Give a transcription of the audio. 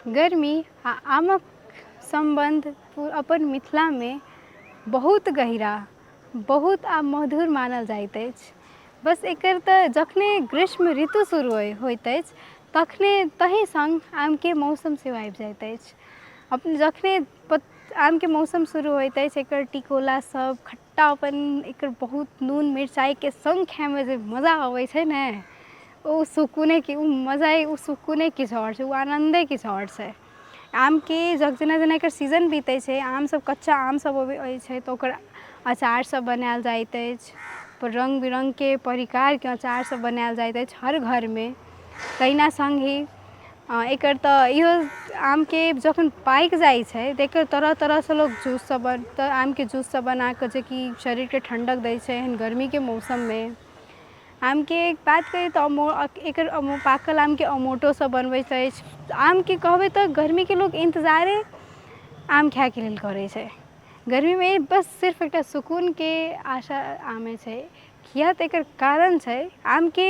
गर्मी आ आमक सम्बन्ध अपन मिथिलामे बहुत गहिरा बहुत आ मधुर मानल जाइत अछि। बस एकर तऽ जखने ग्रीष्म ऋतु शुरू होइत अछि तखने ताहि सङ्ग आमके मौसम सेहो आबि जाइत अछि। जखने आमके मौसम शुरू होइत अछि, एकर टिकोला सब खट्टापन, एकर बहुत नून मिरचाइके सङ्ग खाइमे जे मजा अबै छै ने, ओ सुकूने ओ मजा, ओ सुकूने किछु आओर छै, ओ आनन्दे किछु आओर छै। आमके जेना जेना एकर सीजन बीतै छै, आम सब, कच्चा आम सब अबै छै तऽ ओकर अचार सब बनायल जाइत अछि। रङ्ग बिरङ्गके प्रकारके अचार सब बनायल जाइत अछि हर घरमे। तहिना सङ्गहि एकर तऽ इहो आमके जखन पाकि जाइ छै तऽ एकर तरह तरहसँ लोक जूस सब आमके जूस सब बनाकऽ, जेकि शरीरके ठण्डक दै छै एहन गर्मीके मौसममे। आमके बात करी तऽ एकर पाकल आमके अमोटो सब बनबैत अछि। आमके कहबै तऽ गर्मीके लोक इन्तजारे आम खाइके लेल करै छै। गर्मीमे बस सिर्फ एकटा सुकूनके आशा आमे छै, किए तऽ एकर कारण छै आमके